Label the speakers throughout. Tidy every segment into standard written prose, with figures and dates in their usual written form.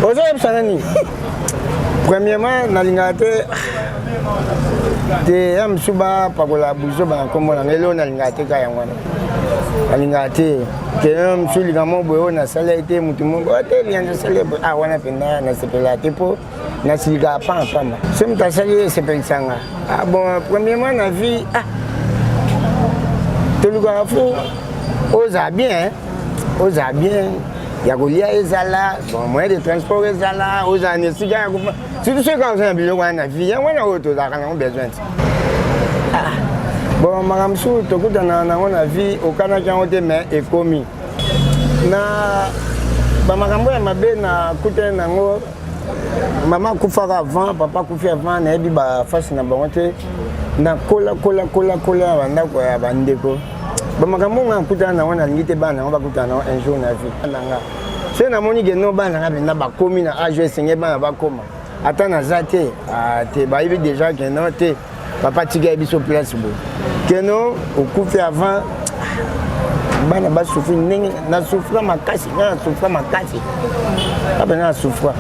Speaker 1: Ozoyebisa nani? Premièrement, nalingaka te te ya mosusu bapakola buzoba na nkombo na ngai. Eloko nalingaka te ka yango wana, nalingaka te te mosusu likambo boye oyo nasala ye te, motu moko te lianza asali boye. Ah, wana mpenza nasepelaka te mpo nasilikaka pamba pamba. So moto asali ye esepelisanga. Ah bon, premièrement na vie, ah, tolukaka fu ozala bien, ozala bien ya kolia, ezala bon moyen de transport, ezala ozala na esika ya kofa, surtout soki kaka oza na biloko wana na vie. Yango wana oyo tozalaka nango besoin ti. Ah bon, makambo mosusu tokutana nango na vie, okanaki yango te, mais ekomi na bamakambo ya mabe. Na kutani nango, mama akufaka avant, papa akufi avant, nayebi bafasi na bango te. Nakola kola kola kola ya bandako ya bandeko. Bamakambo nga nakutana nango, nalingi te bana nango bakutana nango un jour na vie nanga. Soki namoni ke no, bana nanga mpenza bakomi na age esenge bana bakoma, ata naza te te, bayebi déjà ke no te, papa tika ye biso place boye, ke no okufi avant, bana basouffrir ndenge nasouffra makasi. Nga nasouffra makasi, nga mpenza nasouffra.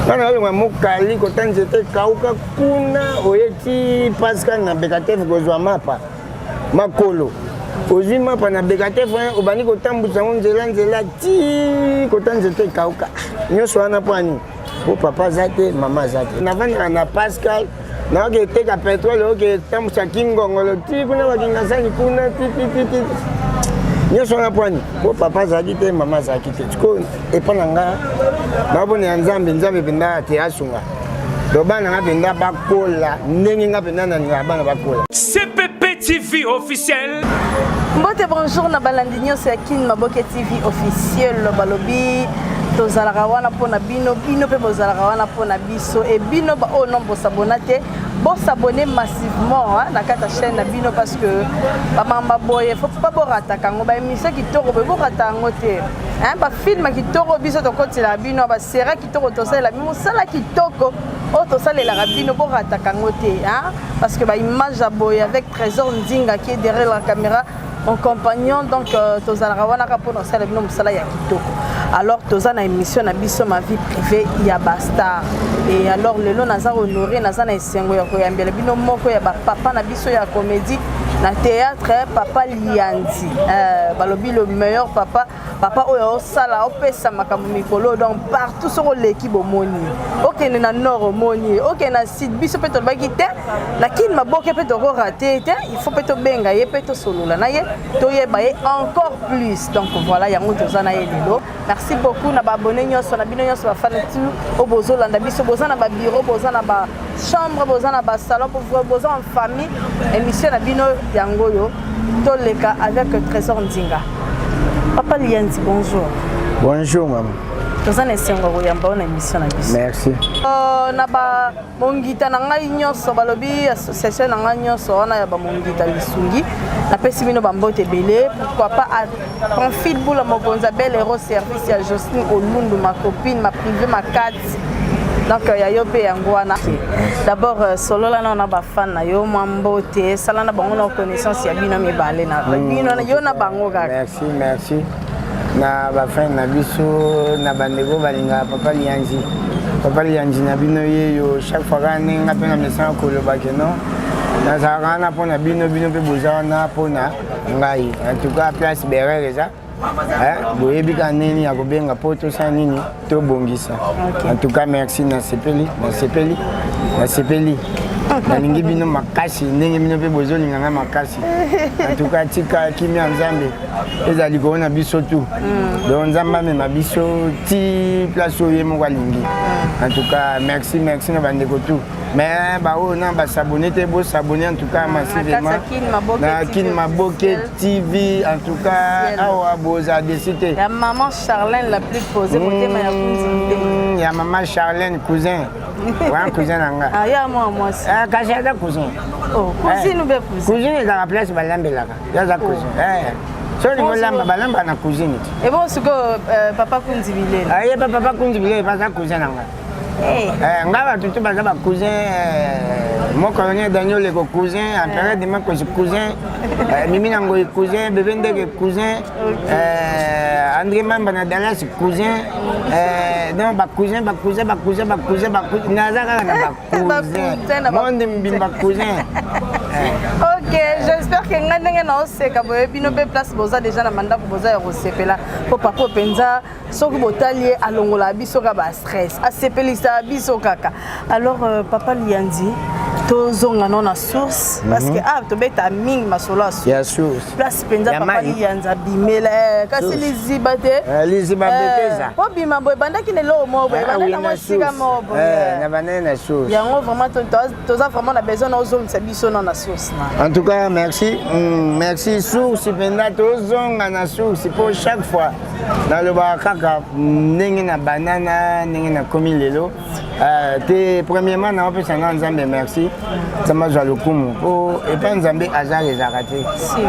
Speaker 1: Nga naolonga mokali kota nzete ekauka kuna, oyeti Pascal na Bekatef kozwa mapa. Makolo ozwi mapa na Bekatef, obandi kotambwisa yango nzela nzela ti kota nzete ekauka. Nyonso wana mpo ani? Po papa aza te, mama aza te. Navandaka na Pascal, naoke eteka pétrole, oke etambwisa kingongolo ti kuna bakingasani kuna titititi. Nyonso wana mpo ani? Po papa azalaki te, mama azalaki te. Sikoyo epa na nga naobona ya Nzambe, Nzambe mpenza te asunga. Donc bana nga mpenza bakola ndenge nga mpenza nalingaka bana bakola.
Speaker 2: CPP TV officiel.
Speaker 3: Mbote, bonjour na balandi nyonso ya Kin Maboke TV officiel. Balobi tozalaka wana mpona bino, bino mpe bozalaka wana mpona biso. E bino baoyo non bosabona te, bosabone massivement na kati ya chaîne na bino, parce que bamamba boye faut pas borataka yango. Baémission kitoko boye, borata yango te. Bafilm kitoko biso tokotelaka bino, basera kitoko tosalela bino, mosala kitoko oyo tosalelaka bino, borataka yango te, parce que baimage ya boye avec Trésor Nzinga qui est derrière la caméra, mon compagnon. Donc tozalaka wana kaka mpona kosala bino mosala ya kitoko. Alors toza na émission na biso, Ma vie privée ya bastar. Et alors lelo naza honoré, naza na esengo ya koyambela bino moko ya bapapa na biso ya comédie na théâtre, papa Lianzi. Balobi le meilleur papa, papa oyo osala opesa makambo mikolo. Donc partout soki oleki, bomoni, okende na nord, omoni, okende na sud. Biso mpe tolobaki te na Kini Maboke mpe tokorater te, il faut mpe tobenga ye mpe tosolola na ye, toyeba ye encore plus. Donc voilà, yango toza na ye lelo. Merci beaucoup na baabonné nyonso na bino nyonso, bafana tu oyo bozolanda biso, boza na babureau, boza na bachambre, boza na basalon, boza en famille. Émission na bino yango oyo, toleka avec Trésor Ndinga. Papa Lianzi, bonjour.
Speaker 1: Bonjour mama.
Speaker 3: Toza na esengo koyamba oyo na émission na biso.
Speaker 1: Merci.
Speaker 3: Na bamongita na ngai nyonso, balobi association na ngai nyonso wana ya bamongita lisungi, napesi bino bambote ebele. Pourquoi pas Pamphile Bula, mokonzi ya Bel Hero Service, ya Jocelyne Olundu, ma copine, ma privé, ma kati. Donc ya yo mpe yango wana. D'abord solola nao na bafan na yo, mwa mbote, esala na bango na connaissance ya bino mibale, na bino, yo na bango kaka.
Speaker 1: Merci, merci na bafan na biso, na bandeko balingaka papa Lianzi. Papa Lianzi na bino yeyo. Chaque fois kaka ndenge nga mpe na mesana koloba ke non, nazalaka wana mpona bino, bino mpe boza wana mpona ngai. En tout cas place berere eza, boyebi kaka nini ya kobenga mpo tosala nini, tobongisa. En tout cas merci, nasepeli, nasepeli, nasepeli. Nalingi bino makasi ndenge bino mpe bozolinga ngai makasi. En tout cas tika kimia ya Nzambe ezala likolo na biso tu. Donc Nzambe amema biso ti place oyo ye moko alingi. En tout cas merci, merci na bandeko tu. Mais baoyo na basabone te, bosabone en tout cas massivement na Kin Maboke TV. En tout cas awa boza déçus te.
Speaker 3: Ya maman Charlène la plus posée, motema ya
Speaker 1: Kunzi. Ya maman Charlène, cousin wana, cousin na nga.
Speaker 3: Ah, ya mwa mwasi.
Speaker 1: Kasi aza cousin.
Speaker 3: Oh, cousine ou bien cousin?
Speaker 1: Cousine ezalaka place balambelaka. Ye aza cousin. So olingi olamba, balambaka na cousine ti.
Speaker 3: Et bon, sikoyo papa Kunzi Bilele?
Speaker 1: Aye pa papa Kunzi Bilele, aza cousin na nga.
Speaker 3: Eh.
Speaker 1: Eh, nga bato te baza bacousin eh, mon colonel Daniel Leko cousin empereur de Makosi cousin Mimi Nangoyi cousin Bébé Ndeke cousin André Mamba na Dallas cousin donc bacousin bacousin bacousin bacousin bacousin naza kaka na bacousin monde mbimba cousin.
Speaker 3: Ok, j'espère que nga ndenge naoseka boye bino mpe place boza déjà na bandako boza ya kosepela mpo papa mpenza soki botali ye alongolaka biso kaka ba stress, asepelisaka biso kaka. Alors papa Liyanzi, tozonga no na source parce que ah, tobeta mingi masolo ya source.
Speaker 1: Ya source.
Speaker 3: Place mpenza
Speaker 1: Ya
Speaker 3: papa
Speaker 1: mai.
Speaker 3: Liyanzi abimela kasi
Speaker 1: Source.
Speaker 3: liziba te.
Speaker 1: Liziba Beteza.
Speaker 3: Po bima boye ebandaki na eloko moko boye, ebandaki na mwa esika moko boye.
Speaker 1: Na bandaki na source.
Speaker 3: Yango vraiment toza vraiment na besoin na ozongisa biso na source na.
Speaker 1: En tout cas, merci. Merci source mpenza, tozonga na source mpo chaque fois nalobaka kaka ndenge na banana ndenge nakomi lelo. Te, premièrement naopesa na Nzambe merci, Nzambe azwa lokumu mpo epai Nzambe hasard ezalaka te.
Speaker 3: Si.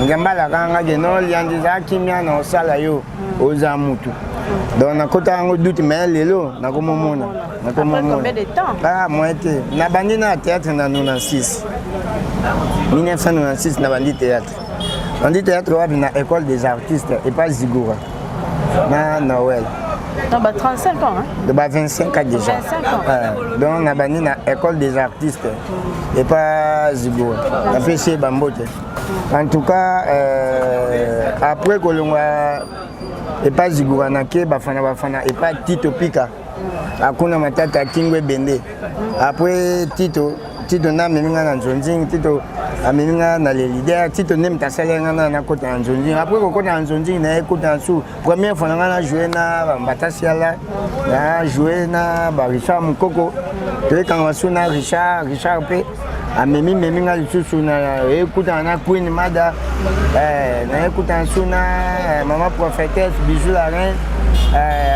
Speaker 1: Nzambe alaka nga ke no Liyanzi ezala kimia na osala yo oza mutu, donc nakota yango doute, mais lelo nakomomona.
Speaker 3: Après combien de temps?
Speaker 1: Ah, moi te, nabandi na théâtre na 96, 1996 nabandi théâtre. Bandi théâtre wapi? Na École des artistes epa Zigura na Noël.
Speaker 3: Non, bah 35 ans, hein?
Speaker 1: De ba 25 ans déjà.
Speaker 3: 25 ans.
Speaker 1: Donc nabandi na École des artistes epa Zigura, napesi ye bambote. En tout cas, après kolongwa epa Zigura, nake Bafana Bafana epa Tito Pika akuna matata akingo ebende. Après Tito, Tito nde amemi nga na Nzonzing. Tito amemi nga na Le Leader. Tito nde moto asali nga na nakota na Nzonzing. Après kokota na Nzonzing, naye kota na su première fois na nga na joué na Bambatasiala, na joué na baRichard Mokoko, toyekanga su na Richard. Richard mpe amemi memi nga lisusu na ekutana na Queen Mada, nayekutana su na mama prophétesse Bijou la Reine.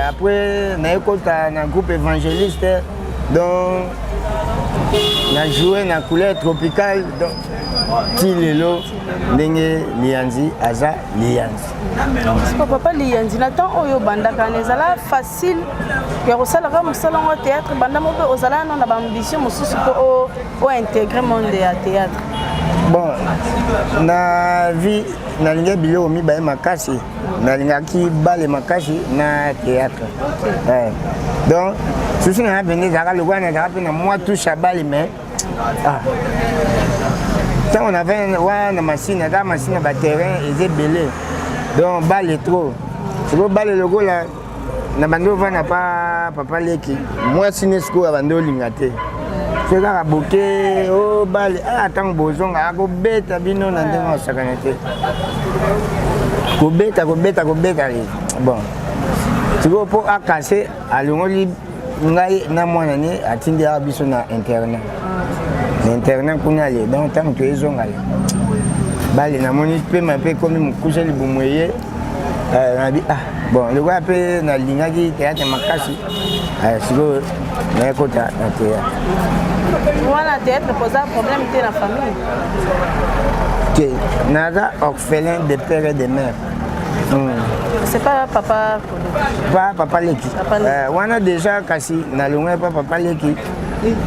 Speaker 1: Après nayekota na groupe évangéliste, donc na joué na Couleur tropicale. Donc ti lelo ndenge Liyanzi aza Liyanzi.
Speaker 3: Siko papa Liyanzi, na temps oyo obandaka na ezala facile ya kosalaka mosala yango théâtre? Banda mo mpe ozala nano na baambition mosusu mpo ointégrer monde ya théâtre?
Speaker 1: Bon, na vie nalingi biloko mibale makasi: nalingaki bale makasi na théâtre. Donc susu na nga mpenza ezalaka lokola nazalaka mpe na mwa touche ya bale, mais ah, ntango navai wana na Masina, kaka Masina baterrain eza ebele, donc bale trop. Sikoyo bale lokola na bandi ovanda pa papa leki mwasi ne, sikoyo abandi olinga te so kaka boke o bale. Ah, ntango bozonga akobeta bino na ndenge osakana te, kobeta kobeta kobeta. Bon, sikoyo mpo akase alongoli ngai na mwana ne, atindi awa biso na internat, na internat kuna ale. Donc ntango toyezonga le bale, namoni pema mpe ekomi mokuse, libumu eye. Nabi ah bon, lokola mpe nalingaki théâtre makasi, sikoyo nayekota na théâtre.
Speaker 3: Wana théâtre poza problème te na famille?
Speaker 1: Te, naza orphelin de père et de mère.
Speaker 3: C'est pas papa?
Speaker 1: Pa papa leki.
Speaker 3: Papa leki.
Speaker 1: Wana déjà kasi nalongaki pa papa leki,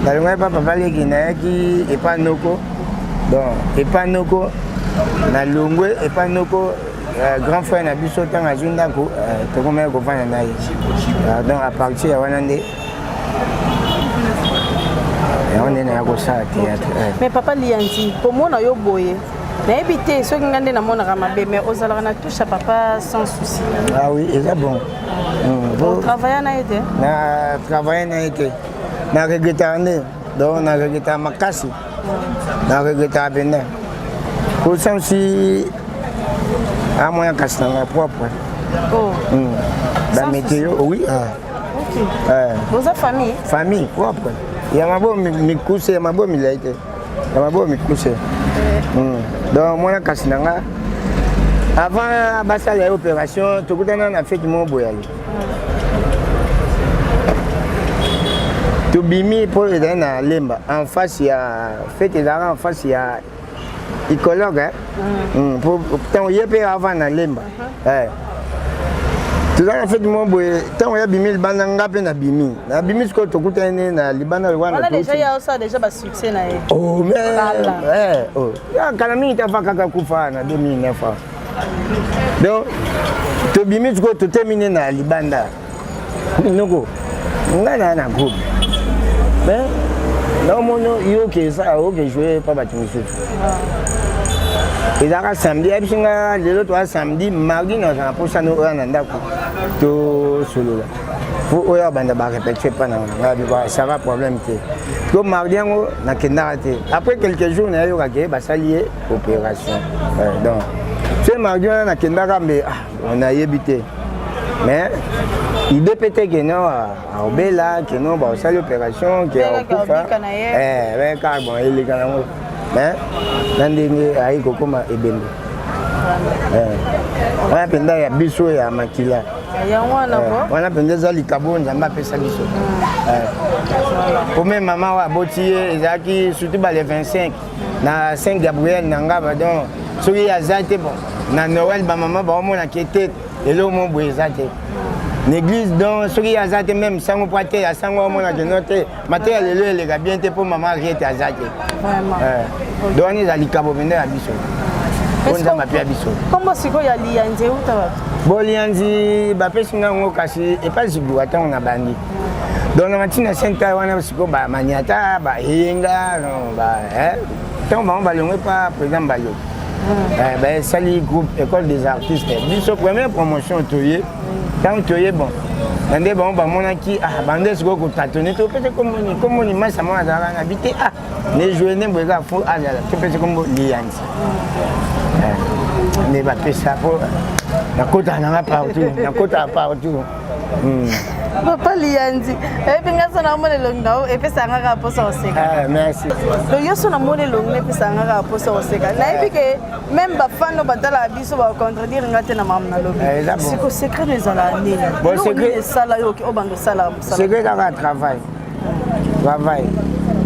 Speaker 1: nalongaki pa papa leki, nayaki epa noko. Donc epa noko nalongwe epa noko, grand frère na biso ntango azwi ndako, tokomaki kovanda na ye. Donc à partir ya wana nde yango nde naya kosala théâtre.
Speaker 3: Mais papa Liyanzi, komona yo boye, nayebi te soki nga nde namonaka mabe, mais ozalaka na touche ya papa Sans Souci.
Speaker 1: Ah oui, eza bon.
Speaker 3: Otravailla na ye te?
Speaker 1: Na travaille na ye te, na regrettaka nde. Donc na regrettaka makasi, na regrettaka mpenza po Sans Souci amoya kasi nanga propre.
Speaker 3: Oh.
Speaker 1: Bamétéo, oui, ah.
Speaker 3: Ok. Boza famille?
Speaker 1: Famille propre ya mabo mikuse, ya mabo milai te, ya mabo mikuse. Donc mwana kasi na nga avant basala ye opération, tokutana na fête moko boye, ale tobimi mpo ezali na Lemba, en face ya fête, ezalaka en face ya ecologue, po ntango ye mpe avant na Lemba. Toza na fete moko boye, ntango ya bimi libanda, nga mpe nabimi, nabimi sikoyo, tokutani ne na libanda
Speaker 3: wana. Déjà ya osala déjà basuccès na ye.
Speaker 1: Oh, mais eh, oh. Ya kala mingi te, afa kaka kufa na 2009. Donc tobimi sikoyo, totemi ne na libanda. Noko, ngai na groupe, mais naomona yo ke eza oke joue pa bato mosusu. Ezalaka samedi, ayebisi nga lelo toa samedi, mardi nazala mposa no oya na ndako tosolola, po oyo abanda barépétition epa na nga. Nga, ça va, problème te. To mardi yango nakendaka te. Après quelques jours nayokaka ye basali ye opération. Donc ce mardi wana nakendaka, mbe ah, nayebi te, mais idée mpe te ke no aobela, ke no baosali opération, ke akokufa kaka. Bon, eleka nango, mais na ndenge ayi kokóma ebembe wana mpenza ya biso ya makila.
Speaker 3: Yango wana.
Speaker 1: Wana mpenza eza likabo Nzambe apesa biso. Po me mama oyo aboti ye ezalaki surtout bale 25 na Saint Gabriel na Ngaba. Donc soki aza te, bon, na Noël bamama baomonaki te eloko mo boye eza te na église. Donc soki aza te, même sango po ate asango aomonaki no te, mateya lelo eleka bien te, mpo mama Riete aza te. Donc wana eza likabo mpenza ya biso po Nzambe apia biso.
Speaker 3: Kombo sikoyo ya Liyanzi euta bato?
Speaker 1: Bo Liyanzi bapesi nga yango kasi epa Zigura ntango na bandi. Donc na matina senta wana sikoyo bamaniata bayenga ntango bango balongwe pa président Mbayo, basali groupe École des artistes. Biso première promotion toye. Ntango toye, bon, na nde bango bamonaki, ah, bande sikoyo kotâtonner, topese komboni komboni masa moko azalaka na bi te, ah, ne joue ne boye kaka fo azala, topese kombo Liyanzi. Nde bapesa po nakotaka nanga partout, nakotaka partout.
Speaker 3: Papa Liyanzi, oyebi nga so namona elongi na yo epesaka nga kaka mposa koseka.
Speaker 1: Merci.
Speaker 3: Donc yo so namona elongi na epesaka nga kaka mposa koseka. Nayebi ke même bafans oyo batalaka biso bacontredire nga te na makambo nalobi. Siko secret no ezalaka nini? Nini esala yo oyo bando osalaka mosala?
Speaker 1: Secret kaka travail, travail.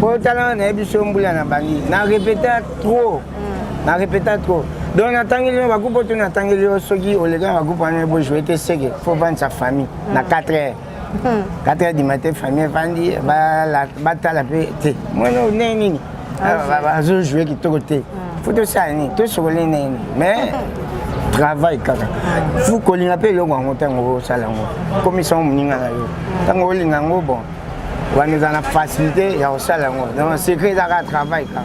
Speaker 1: Po tala, nayebi so mbula na bandi na répéta trop, na répéta trop. Donc natangeli yo bagroupe oyo, natangeli yo soki oleka na bagroupe wana bojoue te, seke faut vendre sa famille na 4 heures, 4 heures du matin, famille evandi, batala mpe te mwana oyo ndenge nini azojoue kitoko te, faut tosala nini, tosokoli nini. Mais travail kaka, fu kolinga mpe eloko yango. Ntango osala yango, komisa ngo moninga na yo, ntango olinga yango, bon, wana eza na facilité ya kosala yango. Donc secret eza kaka travail kaka.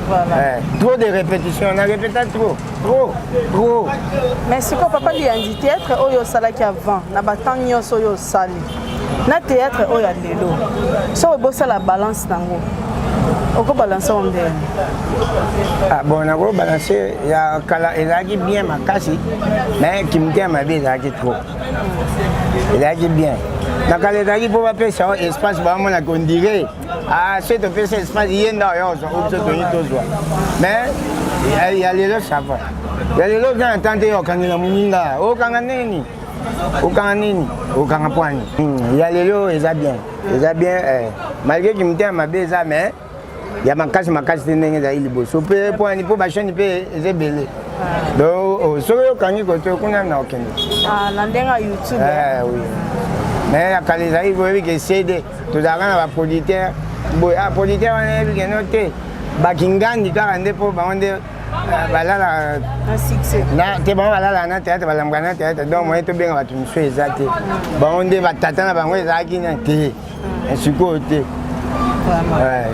Speaker 3: Voilà.
Speaker 1: Eh, trop de répétition, na répéta trop, trop, trop.
Speaker 3: Mais sikoyo papa Liyanzi, théâtre oyo osalaki avant na batemps nyonso oyo osali na théâtre oyo ya lelo, soki bosala balance nango, okobalance yango ndenge?
Speaker 1: Ah, bon, nakobalance ya kala ezalaki bien makasi, mais kimite ya mabe ezalaki trop. Ezalaki bien na kala, ezalaki mpo bapesa yo espace, bamonaka on dirait, ah, soki topesa espace ye nda oyo ozwa, oyo biso toyi tozwa. Mais ya lelo ça va. Ya lelo oza na temps te okangela moninga, okanga ndenge nini, okanga nini, okanga pwani. Ya lelo eza bien, eza bien, malgré kimite ya mabe eza, mais ya makasi makasi te ndenge ezali liboso. Mpe pwani, mpo bachaîne mpe eza ebele. Donc soki okangi kote kuna na okende.
Speaker 3: Na ndenge ya YouTube.
Speaker 1: Oui, mais ya kala ezali boyebi ke CD, tozalaka na baproducteur boye. Ah, producteur wana yebi ke no te, bakingandi kaka nde mpo bango nde balala te, bango balalaka na théâtre, balambaka na théâtre. Donc moye tobenga bato mosusu eza te, bango nde batata na bango ezalaki na te. Sikoyo te,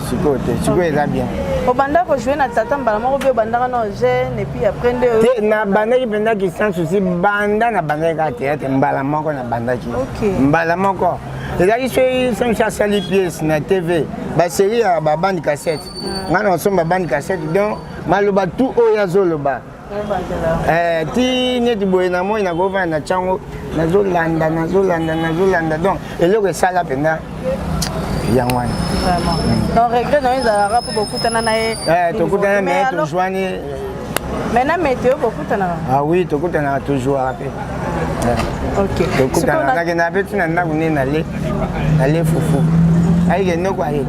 Speaker 1: sikoyo te, sikoyo eza bien.
Speaker 3: Obanda kojouer na tata mbala moko mpe obandaka na jeune et puis après nde?
Speaker 1: Te, nabandaki mpenzaki sans souci. Banda nabandaki kaka théâtre mbala moko, nabandaki mbala moko. Ezalaki soki soki asali pièce na TV, basérie ya babande cassette, ngai na osomba bande cassette. Donc maloba tout oyo azoloba ti neti boye na moi nakovanda na ntiango, nazolanda, nazolanda, nazolanda. Donc eloko esala mpenza yango wana.
Speaker 3: Donc regret na yo ezalaka mpo bokutana na ye?
Speaker 1: Tokutana, mais tozwani.
Speaker 3: Mais na météo bokutanaka?
Speaker 1: Ah oui, tokutanaka, tozwaka mpe. Tokutana, nakendaka mpe ntina ndako nde nale fufu, ayike noko ayeki.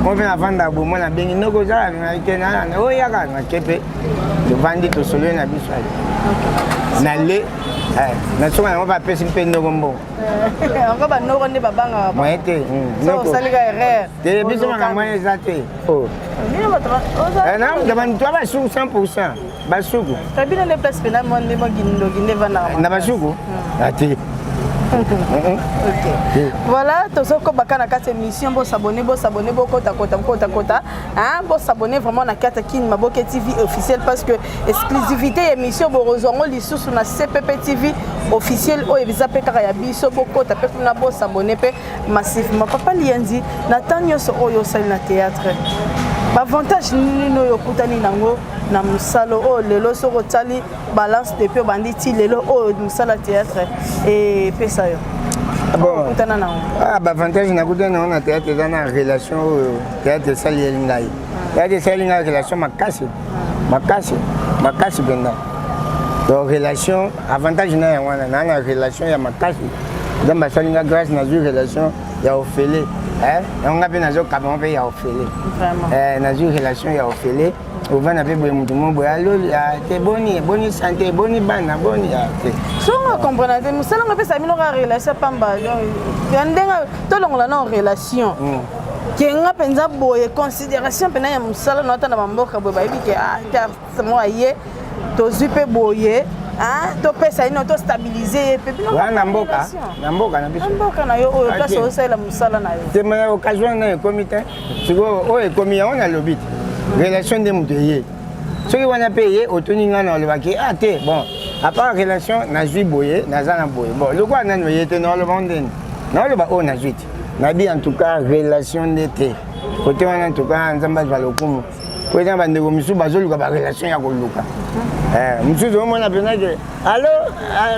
Speaker 1: Mo mpe navanda bomo, nabengi noko ozala te, oyo yaka nake mpe tovandi, tosololi na biso ale na le na soka yango bapesi mpe ndoko mbongo.
Speaker 3: Yango banoko nde babangaka.
Speaker 1: Moyen te.
Speaker 3: Osalika erreur.
Speaker 1: Te, biso makambo wana eza te. To basuku 100 basuku.
Speaker 3: Bino nde place mpena mo nde mokindoki nde evandaka.
Speaker 1: Na basuku ate.
Speaker 3: Ok, voilà, tozokobaka na kati émission. Bosabone, bosabone, bokotakota, bokotakota, bosabone vraiment na kati ya Kin Maboke TV officiel, parce que exclusivité ya émission bokozwa yango lisusu na CPP TV officiel oyo eza mpe kaka ya biso. Bokota mpe kuna, bosabone mpe massivement. Papa Lianzi, na temps nyonso oyo osali na théâtre, baavantage nini oyo okutani nango na mosala oyo lelo, soki otali balance depuis obandi ti lelo oyo, mosala théâtre epesa yo?
Speaker 1: Bon.
Speaker 3: Okutana nango?
Speaker 1: Ah, baavantage nakutani nango na théâtre eza na relation oyo théâtre esaleli ngai. Théâtre esaleli ngai relation makasi, makasi, makasi mpenza. Donc relation, avantage na yango wana, naa na relation ya makasi. Nzambe asali nga grâce, nazwi relation ya ofele. Yango nga mpe nazokaba mpe ya ofele. Nazwi relation ya ofele, ovanda mpe boye, motu mo boye aloli te, boni boni santé, boni bana, boni te.
Speaker 3: Songo comprendre te, mosala ngo epesa bino kaka relation pamba ya ndenge tolongola na relation kenga mpenza boye, considération mpena ya mosala na ata na bamboka boye, bayebi ke te mo aye, tozwi mpe boye, topesa ye no, tostabilize ye mpe.
Speaker 1: Bino na mboka, na mboka na biso?
Speaker 3: Na mboka na yo oyo place osalela mosala na yo.
Speaker 1: Te, mais occasion na ekomi te. Sikoyo oyo ekomi yango, nalobi te, relation nde moto eye. Soki wana mpe ye otuni ngai, na olobaki ah te, bon, à part relation nazwi boye, naza na boye. Bon, lokola nani oye te, naoloba ndeni? Naoloba oyo nazwi te, nabi en tout cas relation nde te. Kote wana, en tout cas, Nzambe azwa lokumu, po eza bandeko mosusu bazoluka barelation ya koluka mosusu. Omona mpenza ke alo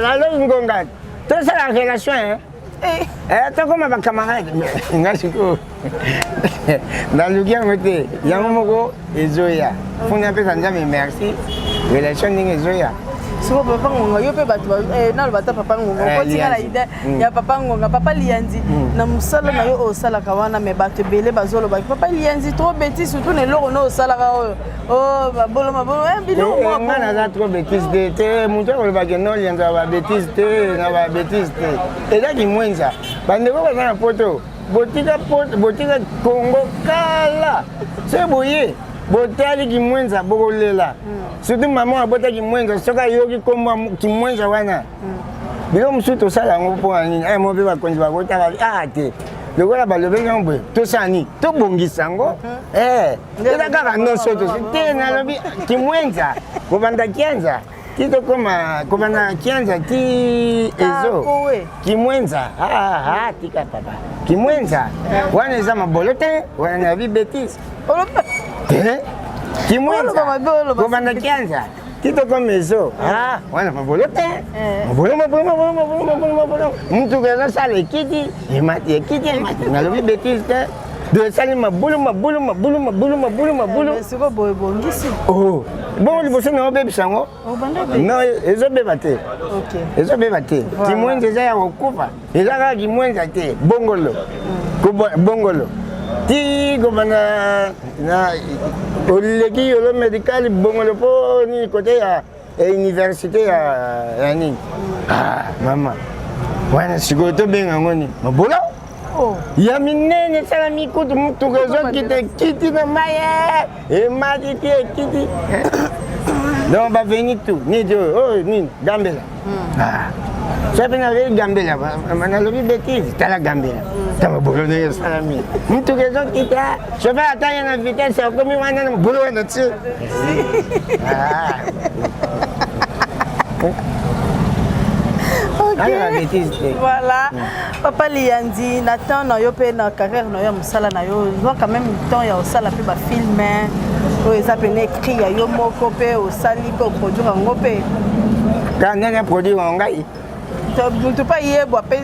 Speaker 1: alo, ngonga tosala relation, tokoma bacamarade. Nga sikoyo naluki yango te, yango moko ezoya. Funa apesa Nzambe merci, relation ndenge ezoya.
Speaker 3: Siko papa Ngonga, yo mpe bato naloba ta papa Ngonga, okotinga na idée ya papa Ngonga. Papa Lianzi, na mosala na yo osalaka wana, mais bato ebele bazolobaki papa Lianzi trop bétise, surtout na eloko no osalaka oyo mabolo mabolo
Speaker 1: biloko. Nga naza trop bétise te te. Moto akolobaki no Lianzi na babétise te, na babétise te. Eza kimwenza. Bandeko baza na poto, botika poto, botika Kongo kala. Se boye botali kimwenza, bokolela. Surtout mama abotaki mwenza, soki ayoki kombo kimwenza wana. Biloko mosusu tosala yango mpo na nini? Mo mpe bakonzi bakotala ah te, lokola balobeli yango boye, tosala nini? Tobongisa yango. Eza kaka nyonso te. Nalobi kimwenza kobanda kianza ti tokoma, kobanda kianza ti ezo kimwenza. Tika papa, kimwenza wana eza mabolo te, wana nayebi bétise te. Kimwenza kobanda kianza ti tokoma ezo wana mabolo te, mabolo, mabolo, mabolo, mabolo, mabolo, mabolo. Mutuka ezosala ekiti, emati, ekiti, emati. Nalobi bétise te. Do esali mabulu, mabulu, mabulu, mabulu, mabulu, mabulu.
Speaker 3: Siko boye bongisi.
Speaker 1: Oh, bongo liboso na obebisa yango? Non, ezobeba te, ezobeba te. Kimwenza eza ya kokufa, eza kaka kimwenza te. Bongolo, bongolo ti kobanda na oleki yolo médical, bongolo mpo nini, kote ya université ya nini. Ah mama, wana sikoyo tobenga yango nini? Mabolo ya minene esalami kutu, mutuka ezokita, ekiti na mai, emati ti ekiti. Donc baveni tout nini oyo oyo nini, Gambela. So mpe nalobi Gambela, nalobi bétise. Tala Gambela, ta mabolo ndenge esalami, mutuka ezokita, chauffeur ata ye na vitesse akomi wana na mabolo wana ti.
Speaker 3: Ok, voilà. Papa Lianzi, na temps na yo mpe na carrière na yo ya mosala na yo, ozwa quand même temps ya osala mpe bafilm oyo eza pene écrit ya yo moko, mpe osali mpe oproduire yango mpe?
Speaker 1: Ka ndenge produire yango ngai?
Speaker 3: Motu mpe ayebwa mpe,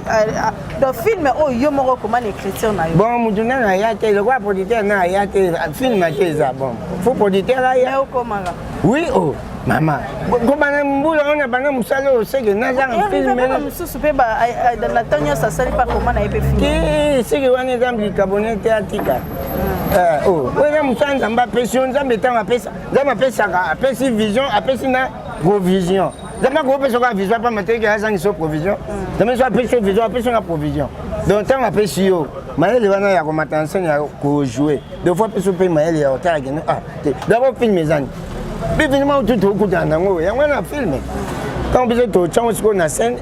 Speaker 3: donc film oyo yo moko okoma na écriture na yo.
Speaker 1: Bon, motu nano aya te lokola producteur na aya te. Film te eza bon, faut producteur aya.
Speaker 3: Okomaka?
Speaker 1: Oui, oh mama, kobanda mbula oyo na banda mosala oyo, seke nazanga film.
Speaker 3: Mosusu mpe na ntango nyonso asali mpe akoma na ye mpe film.
Speaker 1: Te, seke wana eza likabone te, atika. Eh, oh, oyo eza mosala Nzambe apesi yo. Nzambe ntango apesa, Nzambe apesaka, apesi vision, apesi na provision. Nzambe akopesa kaka vision pamba te ke azangisa yo provision. Nzambe so apesi yo vision, apesi yo na provision. Donc ntango apesi yo mayele wana ya komata na scène, ya kojouer, des fois apesi yo mpe mayele ya kotala kende. Ah te, d'abord film ezani bifinima otu tokutana nango, yango wana film. Ntango biso totyango sikoyo na scène,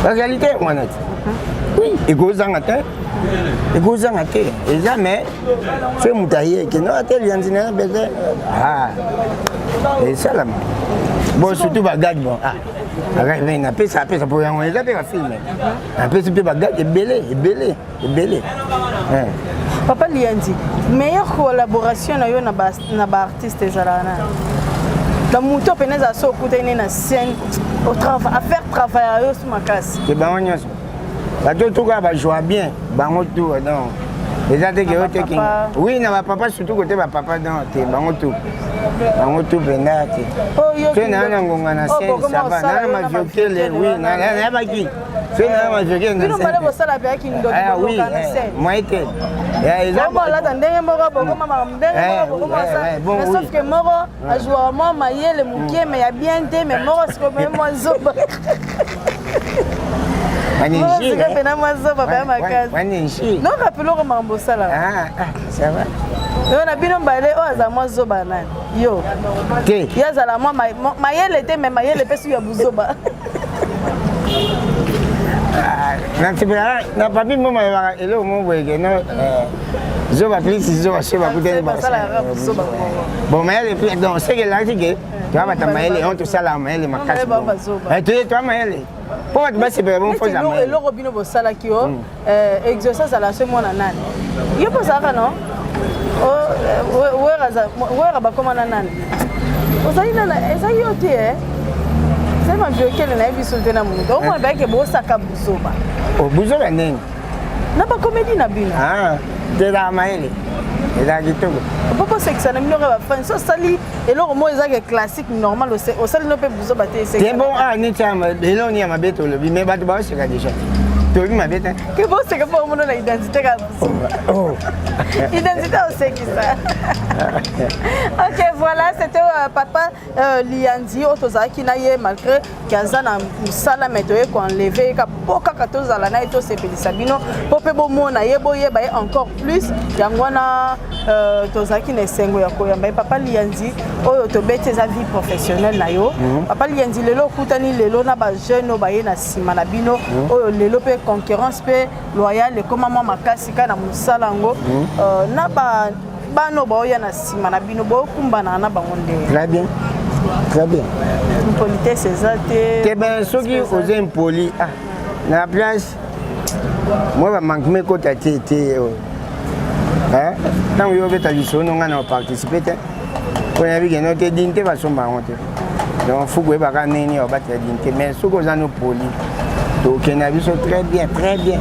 Speaker 1: la réalité wana te, oui, ekozanga te, ekozanga te, eza. Mais soki moto aye kende ate Lianzi na besoin, esalama. Bon, surtout bagag, bon, ah, napesa, apesa mpo yango eza mpe bafilm, napesi mpe bagag ebele ebele ebele.
Speaker 3: Papa Lianzi, meilleure collaboration na yo na baartiste ezalaka nani? Na moto pene ezala so okutani na scène, affaire travail yo so makasi?
Speaker 1: Te, bango nyonso, bato tuka bajoua bien, bango tout. Donc eza te ke yo te, oui, na bapapa, surtout kote bapapa. Donc te, bango tout, bango tout mpenza te. So naa na ngonga na scène, ça va, naa na maviokele, oui, nayabaki so naa maviokele.
Speaker 3: Na scène bosala mpe kindoki na scène?
Speaker 1: Moye te.
Speaker 3: Olata ndenge moko, bokoma makambo ndenge moko, bokoma, mais sauf que moko azwaka mwa mayele moke, mais ya bien te, mais moko sikoyo mpe mwa zoba, sikoyo mpena mwa zoba mpe makasi. Non, rappeloko makambo osalaka yo na bino mbale. Oyo azala mwa zoba nani? Yo?
Speaker 1: Te.
Speaker 3: Ye azala mwa mayele te, mais mayele mpe soki ya buzoba.
Speaker 1: Nasepelaka na papi mo malobaka eloko mo boye ke no zoba plus zoba so bakutani. Bon, mayele plus, donc seke elakisi ke toya bata mayele on tosalaka mayele makasi, toya mayele mpo bato basepela bongo. Foza
Speaker 3: mayele. Eloko bino bosalaki yo, Exauce azala so mwana nani? Yo mpo ozalaka no Wera, bakóma na nani? Ozali nana, ezali yo te, ezali maviokele nayebi biso te na moto omona bayeke bosaka buzoba.
Speaker 1: Buzoba ndenge?
Speaker 3: Na bacomédie na bino.
Speaker 1: Tezaka mayele, ezala kitoko.
Speaker 3: Po bosekisa na bino kaka bafani. So osali eloko moko ezaka classique, normal, osali no mpe buzoba te.
Speaker 1: Te, bon, ah, neti eloko nini ya mabe tolobi? Mais bato baoseka déjà, tolobi mabe te.
Speaker 3: Ke boseka mpo omona na identité kaka buzoba, identité osekisa. Ok, voilà, c'était papa Lianzi oyo tozalaki na ye. Malgré ke aza na mosala, mais toye koenlever ye mpo kaka tozala na ye, tosepelisa bino mpo mpe bomona ye, boyeba ye encore plus. Yango wana tozalaki na esengo ya koyamba ye. Papa Lianzi, oyo tobeti eza vie professionnelle na yo. Papa Lianzi, lelo okutani lelo na bajeune oyo baye na nsima na bino, oyo lelo mpe concurrence mpe loyale ekóma mwa makasi kaka na mosala yango, na bana oyo baoya na nsima na bino, bokumbanaka na bango ndenge?
Speaker 1: Très bien, très bien.
Speaker 3: Impolitesse eza te?
Speaker 1: Te, ben, soki oza impoli, ah, na place mwa bamanquement ekota te te oyo ntango yo obeta lisolo no, ngai na oparticipe te, mpo nayebi keno te dignité basomba yango te. Donc faut koyebaka ndenge nini obatela dignité. Mais soki oza no poli, tokende na biso très bien, très bien.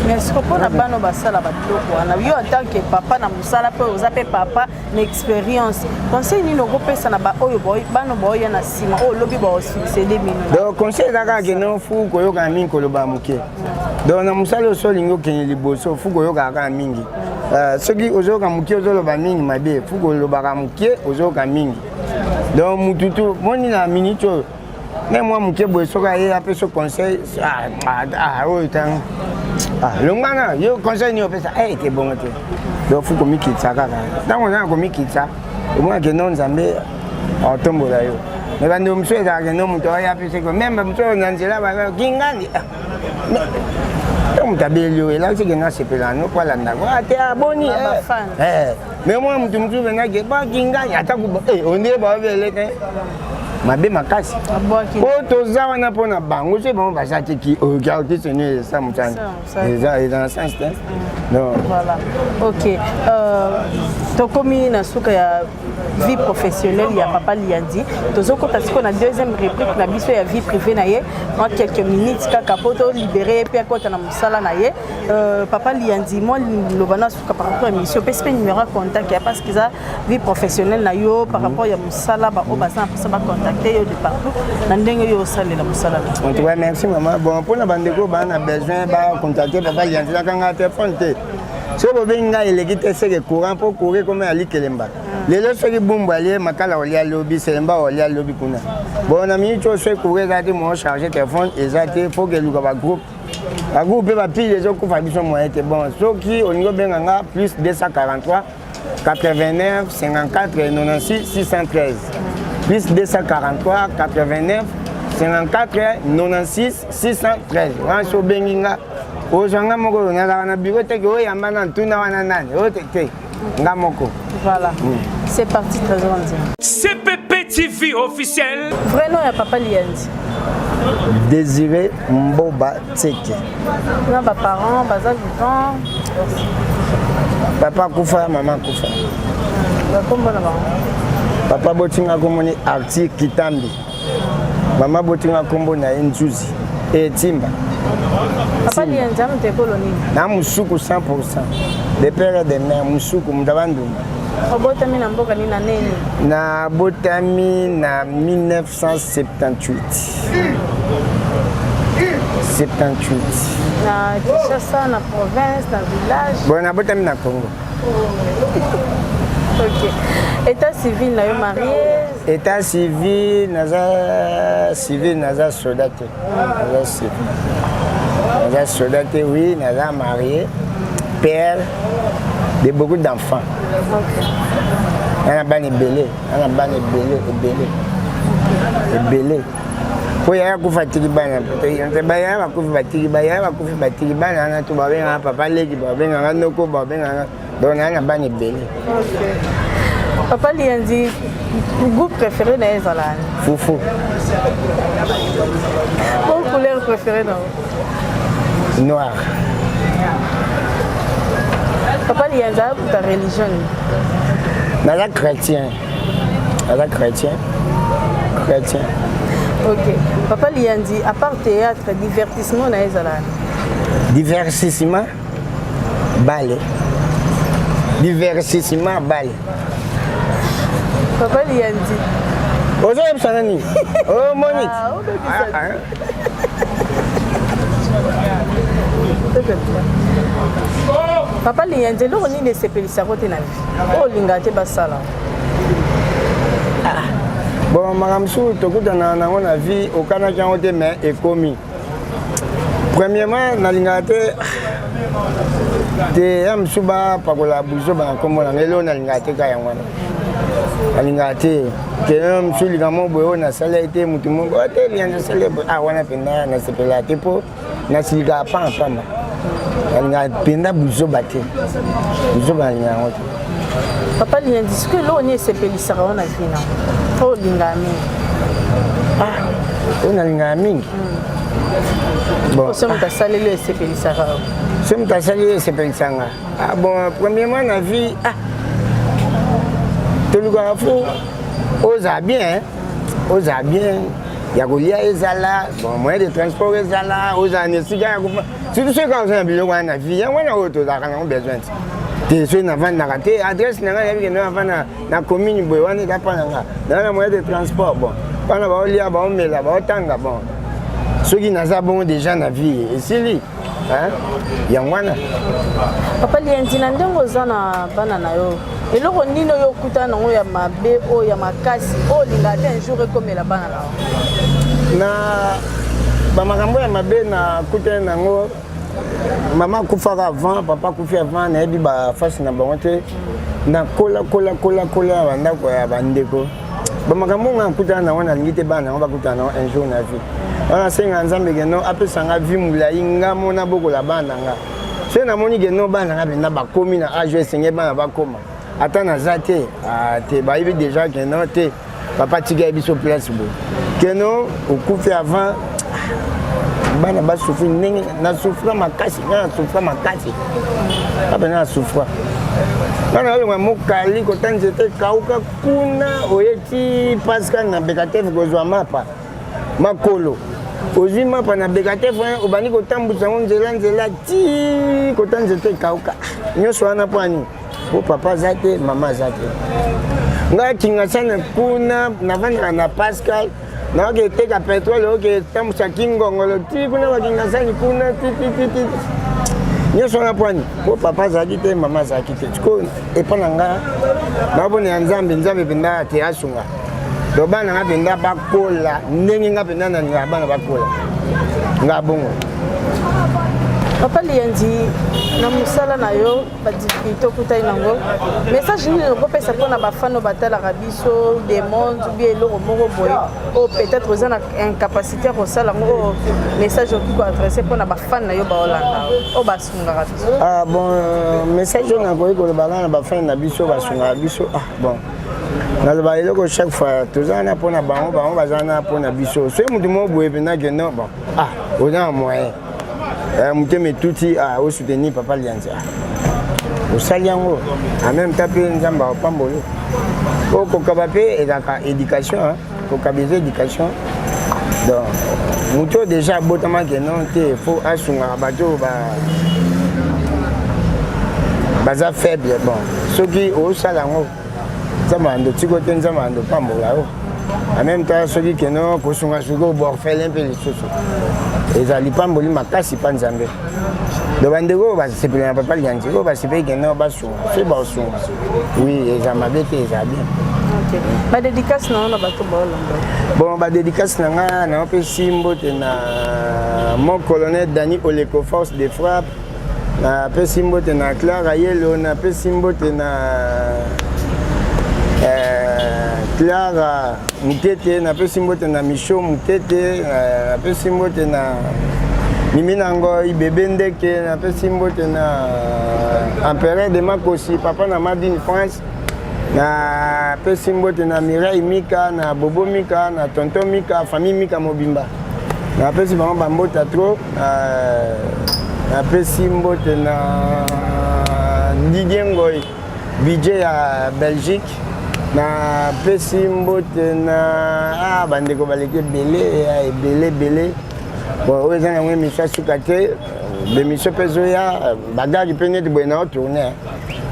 Speaker 3: Mais siko mpona bana basala babiloko wana, yo en tant que papa na mosala, mpe oza mpe papa na expérience, conseil nini okopesa na baoyo bana baoya na nsima, oyo olobi baosuccéder bino?
Speaker 1: Donc conseil eza kaka kende faut koyokana mingi, koloba moke. Donc na mosala oso olingi okende liboso, faut koyokaka kaka mingi. Soki ozoyoka moke, ozoloba mingi, mabe. Faut kolobaka moke, ozoyoka mingi. Donc mutu tu moni na minute oyo ne mwa moke boye, soki aye apesa conseil, oyo ntango longwana yo conseil nini opesa ete bongo te. Donc faut komikitisa kaka. Ntango oza na komikitisa, omonake no Nzambe aotombola yo. Mais bandeko mosusu ezalaka no moto oyo apesa ko même mosusu oyo na nzela kingandi, to moto abeli yo, elakisi ke nasepela no po alandako ate aboni. Mais mwa motu mosusu mpenza bakingani, ata ondire baobele te, mabe makasi. Po toza wana mpona bango, soki bango baza te, ki artiste ni eza mosani, eza na sens te.
Speaker 3: Non, voilà, ok, tokomi na suka ya vie professionnelle ya papa Lianzi. Tozokota sikoyo na deuxième rubrique na biso ya vie privée na ye, mwa quelques minutes kaka mpo tolibérer ye mpe akota na mosala na ye. Papa Lianzi, mwa liloba na suka par rapport ya émission, opesi mpe numéro ya contact ya, parce que eza vie professionnelle na yo, par rapport ya mosala, baoyo baza na mposa bacontacte. bacontacte yo de partout na ndenge yo osalela mosala na.
Speaker 1: En tout cas, merci maman. Bon, mpona bandeko baa na besoin bacontacte papa lianzelaka nga telefone te. Soki bobengi ngai eleki te, seke courant, mpo courant ekoma ya likelemba. Lelo soki bumbu alie makala, olia lobi selemba, olia lobi kuna. Bon, na miniti oyo soki courant eza te, mo charge telefone eza te, faut que eluka bagroupe, bagroupe mpe bapile ezokufa biso moyen te. Bon, soki olingi obenga nga, plus 243 89 54 96 613, plus 243 89 54 96 613 wana. So obengi nga, ozwa nga moko. Oyo nazalaka na bureau teke oyamba na ntuna wana nani oyo te te, nga moko.
Speaker 3: Voilà, c'est parti, Trésor Nzima.
Speaker 2: CPP TV officiel.
Speaker 3: Vrai nom ya papa Lianzi?
Speaker 1: Désiré Mboba Tseke.
Speaker 3: Na baparent baza vivant?
Speaker 1: Papa akufa, mama akufa.
Speaker 3: Bakombo na bango?
Speaker 1: Papa botinga komoni Arti Kitambi, mama botinga nkombo na ye Nzuzi Etimba.
Speaker 3: Papa Lianzi amuta ekolo nini?
Speaker 1: Na mosuku 100 de père et de mère, mosuku, moto abandunga.
Speaker 3: Obotami na mboka nini, na nini?
Speaker 1: Nabotami na 1978, 78.
Speaker 3: Na Kinshasa, na province, na village?
Speaker 1: Bon, nabotami na Congo.
Speaker 3: Ok, état civil na yo, marié?
Speaker 1: État civil, naza civil, naza soda te, naza civil, naza soda te. Oui, naza marié, père de beaucoup d'enfants. Nana bana ebele, nana bana ebele ebele ebele, po yaya kufa atiki bana, bayaya bakufi batiki, bayaya bakufi batiki bana wana to babengaka papa leki, babengaka noko, babengaka. Donc naa na bana ebele.
Speaker 3: Papa Lianzi, goût préféré na ye ezala nini?
Speaker 1: Fufu.
Speaker 3: Po couleur préférée na yo?
Speaker 1: Noir.
Speaker 3: Papa Lianzi abuta religion nini?
Speaker 1: Naza chrétien, naza chrétien, chrétien.
Speaker 3: Ok, papa Lianzi, à part théâtre, divertissement na ye ezala nini?
Speaker 1: Divertissement, bale, divertissement, bale.
Speaker 3: Papa Lianzi.
Speaker 1: Ozoyebisa nani? Omoni.
Speaker 3: Ah, obebisa. Papa Lianzi, eloko nini esepelisako te na vie, oyo olingaka te basala?
Speaker 1: Bon, makambo mosusu tokutana nango na vie, okanaki yango te, mais ekomi. Premièrement, nalingaka te te ya mosusu bapakola buzoba na nkombo nanga. Eloko nalingaka te ka yango wana, nalingaka te ke mosusu likambo boye oyo nasala ye te, motu moko oyo te lianza asali boye. Ah, wana mpenza nasepelaka te, mpo nasilikaka pamba pamba. Nalingaka mpenza buzoba te, buzoba nalingaka yango te.
Speaker 3: Papa Lianzi, soki eloko nini esepelisaka yo na vie na oyo olingaka mingi?
Speaker 1: Ah, oyo nalingaka mingi, bon.
Speaker 3: So moto asaleli oyo esepelisaka yo?
Speaker 1: So moto asali oyo esepelisanga, ah, bon, premièrement na vie, ah, tolukaka faut ozala bien, ozala bien ya kolia ezala, bon, moyen de transport ezala, ozala na esika ya kofa. Surtout soki kaka oza na biloko wana na vie, yango wana oyo tozalaka nango besoin te te. Soki navandaka te, adresse na ngai nayebi kende navanda na commune boye, wana eza mpa na nga, naza na moyen de transport, bon, mpana baolia, baomela, baotanga. Bon, soki naza bongo déjà na vie esili, yango wana.
Speaker 3: Papa Lianzi, na ndenge oza na bana na yo, eloko nini oyo okutana nango ya mabe, oyo ya makasi, oyo olingaka te un jour ekomela bana na yo?
Speaker 1: Na bamakambo ya mabe nakutani nango, mama akufaka avant, papa akufi avant, nayebi bafasi na bango te. Nakola kola kola kola ya bandako ya bandeko. Bamakambo nga nakutana nango, nalingi te bana nango bakutana nango un jour na vie. Wana asenga Nzambe keno apesanga vie molai, nga mo nabokola bana na nga. Soki namoni keno bana nga mpenza bakomi na age esenge bana bakoma, ata naza te, te, bayebi déjà keno te papa tika ye biso place boye, keno okufi avant, bana basouffrir ndenge nasouffra makasi. Nga nasouffra makasi, nga mpenza nasouffra. Nga naolonga mokali kota nzete ekauka kuna, oyeti Pascal na Bekatef kozwa mapa makolo, ozwi mapa na Bekatef, obandi kotambwisa yango nzela nzela ti kota nzete ekauka. Nyonso wana mpo ani? Po papa aza te, mama aza te. Ngai Kingasani kuna navandaka na Pascal, naoke eteka petrole, oke etambusa Kingongolo ti kuna bakingasani kuna ti ti ti ti nyonso wana pwani po papa azalaki te, mama azalaki te. Sikoyo epa na nga naobona ya Nzambe, Nzambe mpenza te asunga do bana nga mpenza bakola ndenge nga mpenza nalingaka bana bakola nga bongo.
Speaker 3: Papa Liyanzi, na mosala na yo, badifficulté okutani nango, message nini okopesa mpona bafano batalaka biso, demande ou bien eloko moko boye oyo peut-être oza na incapacité ya kosala yango, oyo message okoki koadresse mpona bafane na yo baolanda, oyo basungaka biso?
Speaker 1: Ah bon, message oyo nakoki koloba kaka na bafane na biso basungaka biso, ah bon, naloba eloko chaque fois, toza wana mpona bango, bango baza wana mpona biso. Soki motu moko boye mpenza ke non, bon, ah, oza na moyen, motema etuti, ah, osoutenir Papa Lianzi, ah, osali yango en même temps mpe Nzambe akopambola. Po kokaba mpe ezalaka éducation, kokaba eza éducation. Donc moto oyo déjà abotamaki non te, faut asungaka bato oyo baza faible. Bon, soki osala yango, Nzambe ando tiko te, Nzambe ando pambola yo. En même temps, soki keno kosunga soki oborfele mpe lisusu, ezali pamboli makasi mpa Nzambe. Donc bandeko oyo basepeli na Papa Lianzi, oyo basepeli keno basunga, soki baosunga, oui, eza mabe te, eza bien.
Speaker 3: Badédicace na yo na bato baolanda?
Speaker 1: Bon, badédicace na nga, naopesi mbote na mon colonel Dani Oleko, force de frappe. Napesi mbote na Clara Yelo, napesi mbote na Clara Mutete, napesi mbote na Micho Mutete, napesi mbote na Mimi na Ngoi Bebe Ndeke, napesi mbote na Empereur de Makosi, papa na Madine France, napesi mbote na Mireille Mika, na Bobo Mika, na Tonton Mika, famille Mika mobimba, napesi bango bambota trop. Napesi mbote na Didier Ngoi, budget ya Belgique. Napesi mbote na bandeko baleki ebele, ebele ebele. Bon, oyo eza nango émission asuka te, bémission mpe ezoya, bagagi mpe neti boye na otourne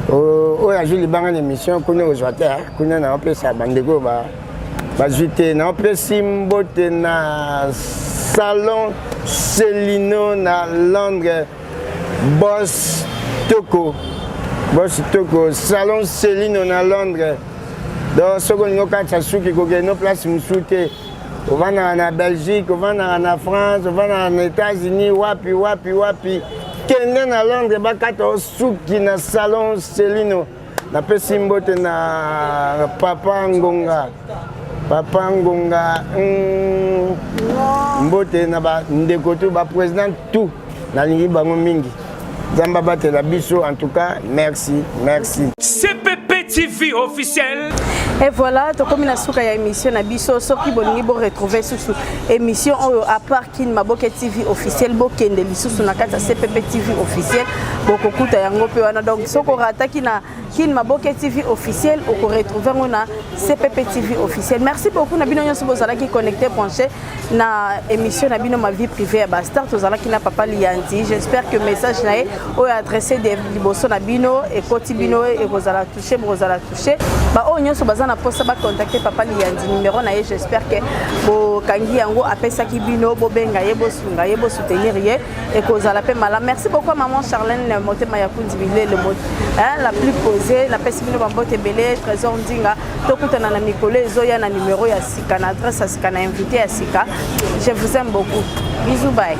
Speaker 1: oyo azwi libanga na émission kuna ozwa te, kuna naopesa bandeko oyo bazwi te. Naopesi mbote na salon Celino na Londres, boss Toko, boss Toko, salon Celino na Londres. Donc soki olingi okatisa suki, kokende no place mosusu te. Ovandaka na Belgique, ovandaka na France, ovandaka na États-Unis, wapi wapi wapi, kende na Londres, bakata osuki na salon Celino. Napesi mbote na papa Ngonga, papa Ngonga, mbote na bandeko tu, baprésident tout, nalingi bango mingi. Nzambe abatela biso. En tout cas, merci, merci.
Speaker 2: CPP TV officiel.
Speaker 3: Et voilà, tokomi na suka ya émission na biso. Soki bolingi bo retrouver susu émission oyo, à part Kin Maboke TV officiel, bokende lisusu na kati ya CPP TV officiel, bokokuta yango mpe wana. Donc soki orataki na Kin Maboke TV officiel, okoretrouve yango na CPP TV officiel. Merci beaucoup na bino nyonso bozalaki connecté, branché na émission na bino, Ma vie privée ya bastar. Tozalaki na Papa Liyanzi. J'espère que message na ye oyo adressé de liboso na bino ekoti bino, ekozala touché, bokozala touché. Baoyo nyonso baza na mposa bacontacte Papa Liyanzi, numéro na ye, j'espère que bokangi yango, apesaki bino, bobenga ye, bosunga ye, bosoutenir ye, ekozala mpe malamu. Merci beaucoup maman Charlène Motema ya Kundi Bilele, la plus posée. Napesi bino bambote ebele. Trésor Ndinga, tokutana na mikolo ezoya na numéro ya sika, na adresse ya sika, na invité ya sika. Je vous aime beaucoup, bisous, bye.